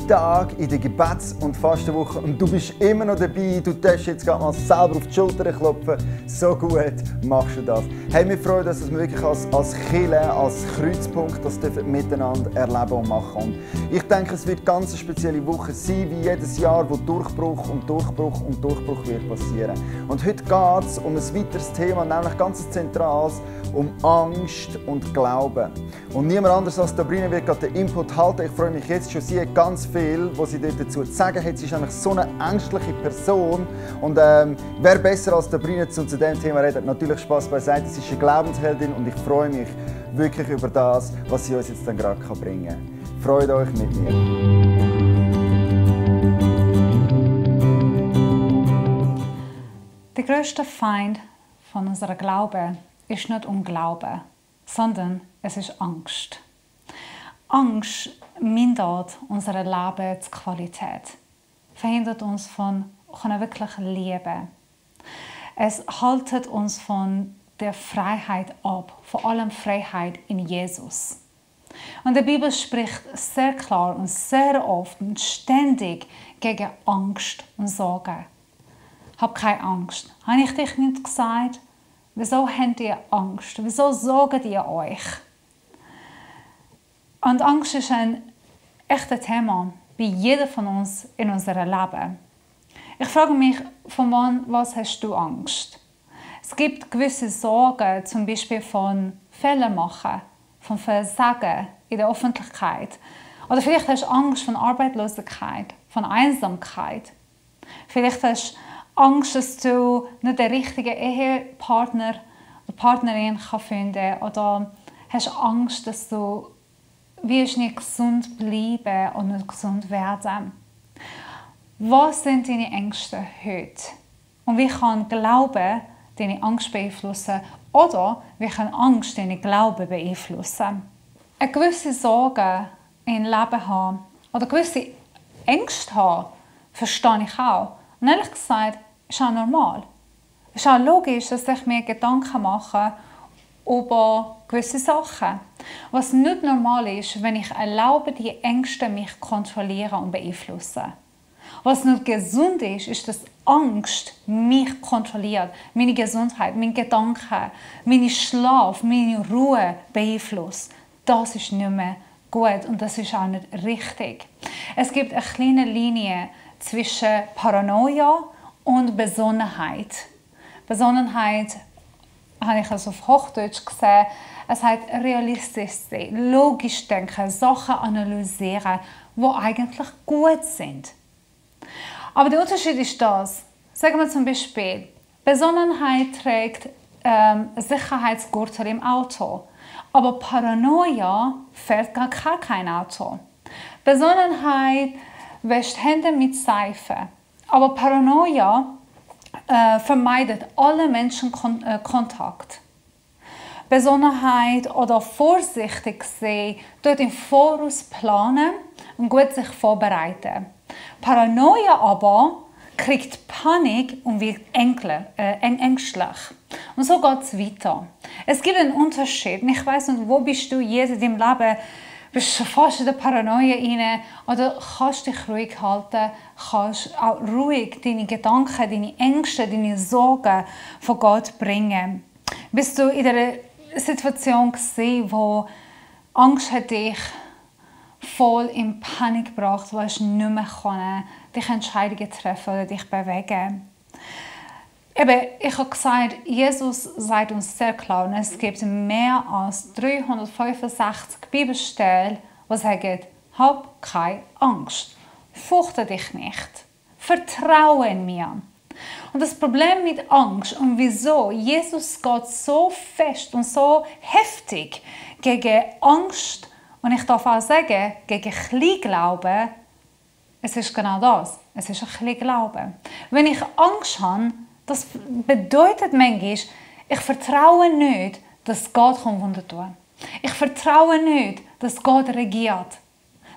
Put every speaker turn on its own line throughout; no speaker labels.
Tag in der Gebets- und Fastenwoche und du bist immer noch dabei. Du darfst jetzt gerade mal selber auf die Schulter klopfen. So gut machst du das. Hey, wir freuen uns, dass wir wirklich als Kirche, als Kreuzpunkt das miteinander erleben und machen. Und ich denke, es wird ganz eine spezielle Woche sein, wie jedes Jahr, wo Durchbruch und Durchbruch und Durchbruch wird passieren. Und heute geht es um ein weiteres Thema, nämlich ganz zentrales, um Angst und Glauben. Und niemand anders als Sabrina wird gerade den Input halten. Ich freue mich jetzt schon, sie hat ganz viel, was sie dort dazu zu sagen hat. Sie ist nämlich so eine ängstliche Person. Und wer besser als Sabrina zu diesem Thema redet, natürlich Spaß beiseite. Sie ist eine Glaubensheldin und ich freue mich wirklich über das, was sie uns jetzt dann gerade bringen kann. Freut euch mit mir.
Der grösste Feind von unserem Glauben ist nicht Unglauben, sondern es ist Angst. Angst mindert unsere Lebensqualität, verhindert uns von wirklich Leben. Es haltet uns von der Freiheit ab, vor allem Freiheit in Jesus. Und die Bibel spricht sehr klar und sehr oft und ständig gegen Angst und Sorge. Hab keine Angst. Habe ich dich nicht gesagt? Wieso habt ihr Angst? Wieso sorgt ihr euch? Und Angst ist ein echtes Thema, wie jeder von uns in unserem Leben. Ich frage mich, von was hast du Angst? Es gibt gewisse Sorgen, zum Beispiel von Fehler machen, von Versagen in der Öffentlichkeit. Oder vielleicht hast du Angst von Arbeitslosigkeit, von Einsamkeit. Vielleicht hast du Angst, dass du nicht den richtigen Ehepartner oder Partnerin finden kannst. Oder hast Angst, dass du nicht gesund bleiben und nicht gesund werden. Was sind deine Ängste heute? Und wie kann Glaube deine Angst beeinflussen? Oder wie kann Angst deine Glaube beeinflussen? Eine gewisse Sorge im Leben haben oder gewisse Ängste haben, verstehe ich auch. Und ehrlich gesagt, ist auch normal. Es ist auch logisch, dass ich mir Gedanken mache über gewisse Sachen. Was nicht normal ist, wenn ich erlaube, die Ängste mich kontrollieren und beeinflussen. Was nicht gesund ist, ist, dass Angst mich kontrolliert, meine Gesundheit, meine Gedanken, meinen Schlaf, meine Ruhe beeinflusst. Das ist nicht mehr gut und das ist auch nicht richtig. Es gibt eine kleine Linie zwischen Paranoia und Besonnenheit. Besonnenheit habe ich also auf Hochdeutsch gesehen. Es heißt realistisch sein, logisch denken, Sachen analysieren, die eigentlich gut sind. Aber der Unterschied ist das. Sagen wir zum Beispiel, Besonnenheit trägt Sicherheitsgurte im Auto. Aber Paranoia fährt gar kein Auto. Besonnenheit wäscht Hände mit Seife. Aber Paranoia vermeidet alle Menschenkontakt. Besonnenheit oder vorsichtig sein, dort im Voraus planen und gut sich vorbereiten. Paranoia aber kriegt Panik und wird ängstlich. Und so geht es weiter. Es gibt einen Unterschied. Ich weiss nicht, wo bist du jetzt in deinem Leben? Bist du fast in der Paranoia rein? Oder kannst du dich ruhig halten? Kannst auch ruhig deine Gedanken, deine Ängste, deine Sorgen von Gott bringen? Bist du in einer Situation gewesen, wo Angst hat dich voll in Panik gebracht, wo du nicht mehr können, dich Entscheidungen treffen oder dich bewegen? Eben, ich habe gesagt, Jesus sagt uns sehr klar, und es gibt mehr als 365 Bibelstellen, die sagen, hab keine Angst, fürchte dich nicht, vertraue in mir. Und das Problem mit Angst und wieso Jesus geht so fest und so heftig gegen Angst, und ich darf auch sagen, gegen Kleinglauben, es ist genau das, es ist ein Kleinglauben. Wenn ich Angst habe, das bedeutet manchmal, ich vertraue nicht, dass Gott Wunder tun kann. Ich vertraue nicht, dass Gott regiert.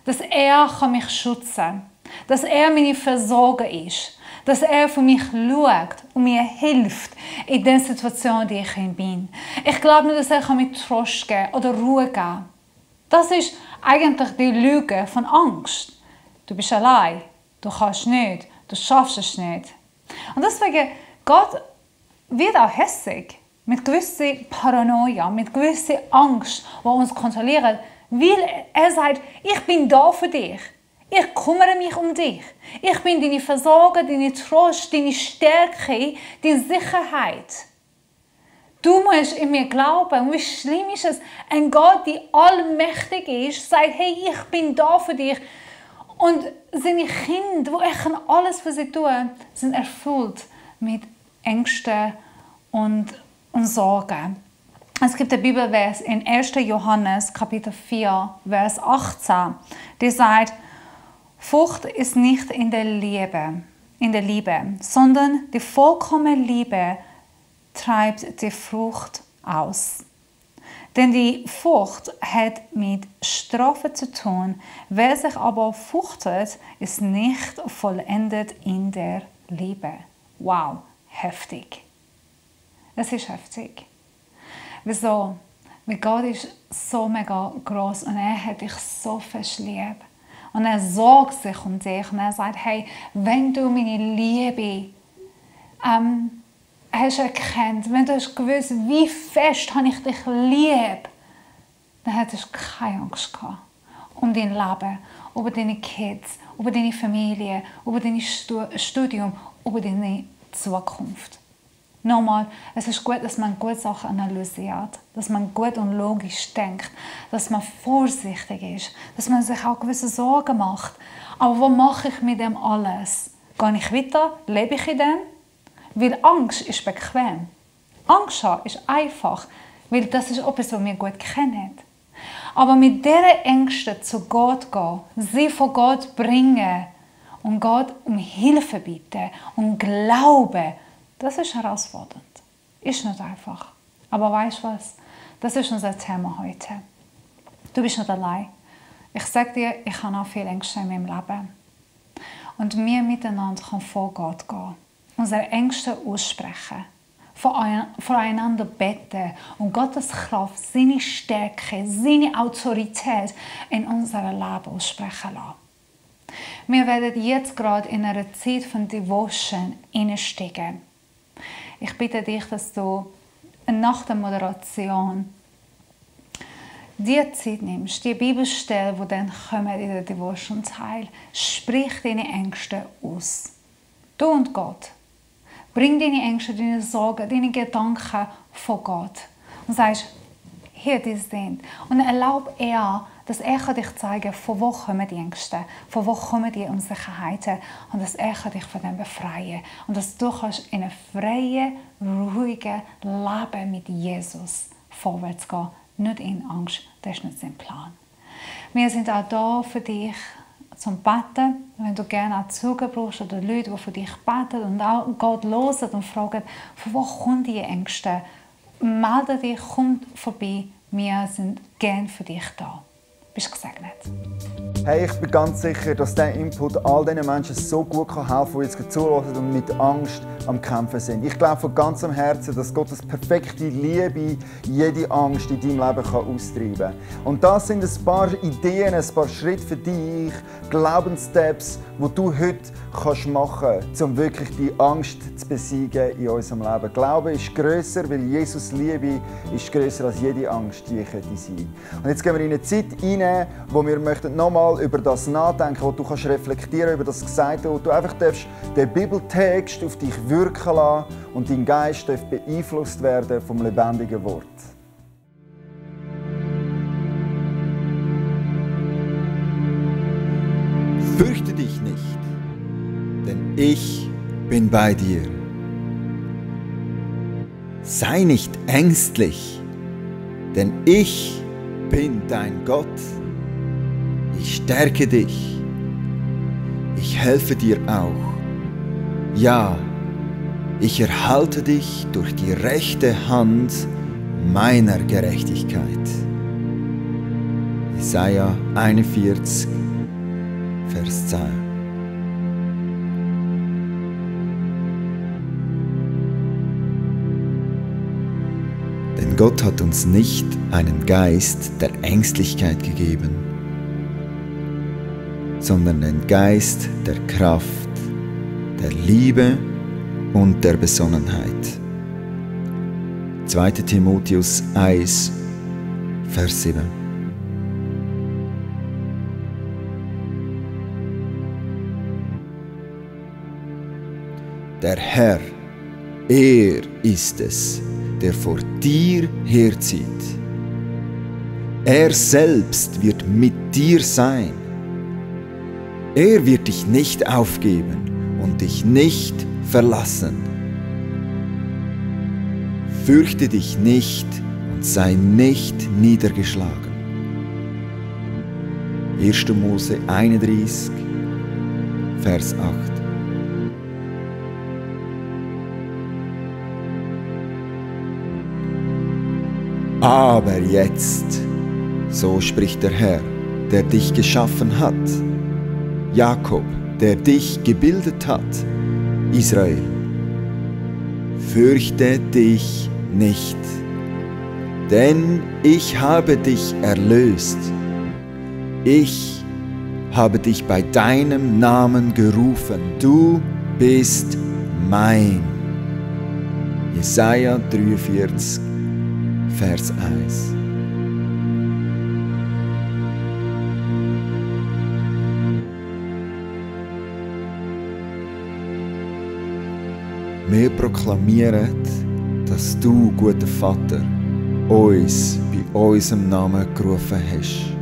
Dass er mich schützen kann. Dass er meine Versorger ist. Dass er für mich schaut und mir hilft in der Situation, in der ich bin. Ich glaube nicht, dass er mir Trost geben oder Ruhe geben kann. Das ist eigentlich die Lüge von Angst. du bist allein, du kannst nicht, du schaffst es nicht. Und deswegen, Gott wird auch hässig mit gewisser Paranoia, mit gewisser Angst, die uns kontrolliert, weil er sagt, ich bin da für dich. Ich kümmere mich um dich. Ich bin deine Versorger, deine Trost, deine Stärke, deine Sicherheit. Du musst in mir glauben. Und wie schlimm ist es, ein Gott, der allmächtig ist, sagt, hey, ich bin da für dich. Und seine Kinder, die echt alles für sie tun, sind erfüllt mit Ängsten und Sorgen. Es gibt einen Bibelvers in 1. Johannes, Kapitel 4, Vers 18, der sagt, Furcht ist nicht in der Liebe, sondern die vollkommene Liebe treibt die Furcht aus. Denn die Furcht hat mit Strafe zu tun. Wer sich aber fürchtet, ist nicht vollendet in der Liebe. Wow, heftig. Es ist heftig. Wieso? Weil Gott ist so mega groß und er hat dich so fest lieb. Und er sorgt sich um dich und er sagt, hey, wenn du meine Liebe hast erkannt, wenn du hast gewusst, wie fest habe ich dich lieb, dann hättest du keine Angst gehabt um dein Leben, über deine Kids, über deine Familie, über dein Studium, über deine Zukunft. Nochmal, es ist gut, dass man gute Sachen analysiert, dass man gut und logisch denkt, dass man vorsichtig ist, dass man sich auch gewisse Sorgen macht. Aber was mache ich mit dem alles? Gehe ich weiter? Lebe ich in dem? Weil Angst ist bequem. Angst haben ist einfach, weil das ist etwas, was wir gut kennen. Aber mit diesen Ängsten zu Gott gehen, sie von Gott bringen und Gott um Hilfe bitten und glauben, das ist herausfordernd. Ist nicht einfach. Aber weißt du was? Das ist unser Thema heute. Du bist nicht allein. Ich sage dir, ich habe auch viele Ängste in meinem Leben. Und wir miteinander können vor Gott gehen. Unsere Ängste aussprechen. Voreinander beten. Und Gottes Kraft, seine Stärke, seine Autorität in unserem Leben aussprechen lassen. Wir werden jetzt gerade in einer Zeit von Devotion hineinsteigen. Ich bitte dich, dass du nach der Moderation die Zeit nimmst, die Bibelstelle, die dann kommen in der Devotion Teil. Sprich deine Ängste aus. Du und Gott. Bring deine Ängste, deine Sorgen, deine Gedanken vor Gott. Und sagst, hier die sind. Und erlaub er, dass er dich zeigen kann, von wo kommen die Ängste, von wo kommen die Unsicherheiten und dass er dich von dem befreien kann. Und dass du kannst in einem freien, ruhigen Leben mit Jesus vorwärts gehen. Nicht in Angst, das ist nicht sein Plan. Wir sind auch da für dich zum Beten. Wenn du gerne auch Zeugen brauchst oder Leute, die für dich beten und auch Gott hören und fragen, von wo kommen die Ängste, melde dich, komm vorbei. Wir sind gerne für dich da. Bist gesegnet.
Hey, ich bin ganz sicher, dass dieser Input all diesen Menschen so gut helfen kann, die jetzt zuhören und mit Angst am Kämpfen sind. Ich glaube von ganzem Herzen, dass Gottes perfekte Liebe jede Angst in deinem Leben austreiben kann. Und das sind ein paar Ideen, ein paar Schritte für dich, Glaubenssteps, die du heute machen kannst, um wirklich die Angst zu besiegen in unserem Leben. Glaube ist grösser, weil Jesus Liebe ist grösser als jede Angst, die könnte sein. Und jetzt gehen wir in eine Zeit rein, wo wir möchten nochmal über das nachdenken, wo du kannst reflektieren über das Gesagte, wo du einfach den Bibeltext auf dich wirken lassen und dein Geist beeinflusst werden vom lebendigen Wort.
Fürchte dich nicht, denn ich bin bei dir. Sei nicht ängstlich, denn ich bin dein Gott. Ich stärke dich. Ich helfe dir auch. Ja, ich erhalte dich durch die rechte Hand meiner Gerechtigkeit. Jesaja 41, Vers 10. Denn Gott hat uns nicht einen Geist der Ängstlichkeit gegeben, sondern den Geist der Kraft, der Liebe und der Besonnenheit. 2. Timotheus 1, Vers 7. Der Herr, er ist es, der vor dir herzieht. Er selbst wird mit dir sein. Er wird dich nicht aufgeben und dich nicht verlassen. Fürchte dich nicht und sei nicht niedergeschlagen. 1. Mose 31, Vers 8. Aber jetzt, so spricht der Herr, der dich geschaffen hat, Jakob, der dich gebildet hat, Israel, fürchte dich nicht, denn ich habe dich erlöst. Ich habe dich bei deinem Namen gerufen, du bist mein. Jesaja 43, Vers 1. Wir proklamieren, dass du, guter Vater, uns bei unserem Namen gerufen hast.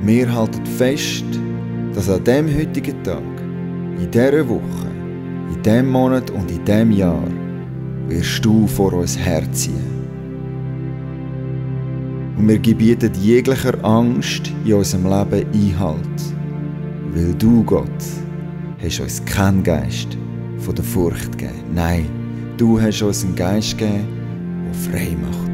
Wir halten fest, dass an dem heutigen Tag, in dieser Woche, in diesem Monat und in diesem Jahr wirst du vor uns herziehen. Und wir gebieten jeglicher Angst in unserem Leben Einhalt, weil du, Gott, hast uns keinen Geist von der Furcht gegeben. Nein, du hast uns einen Geist gegeben, der frei macht.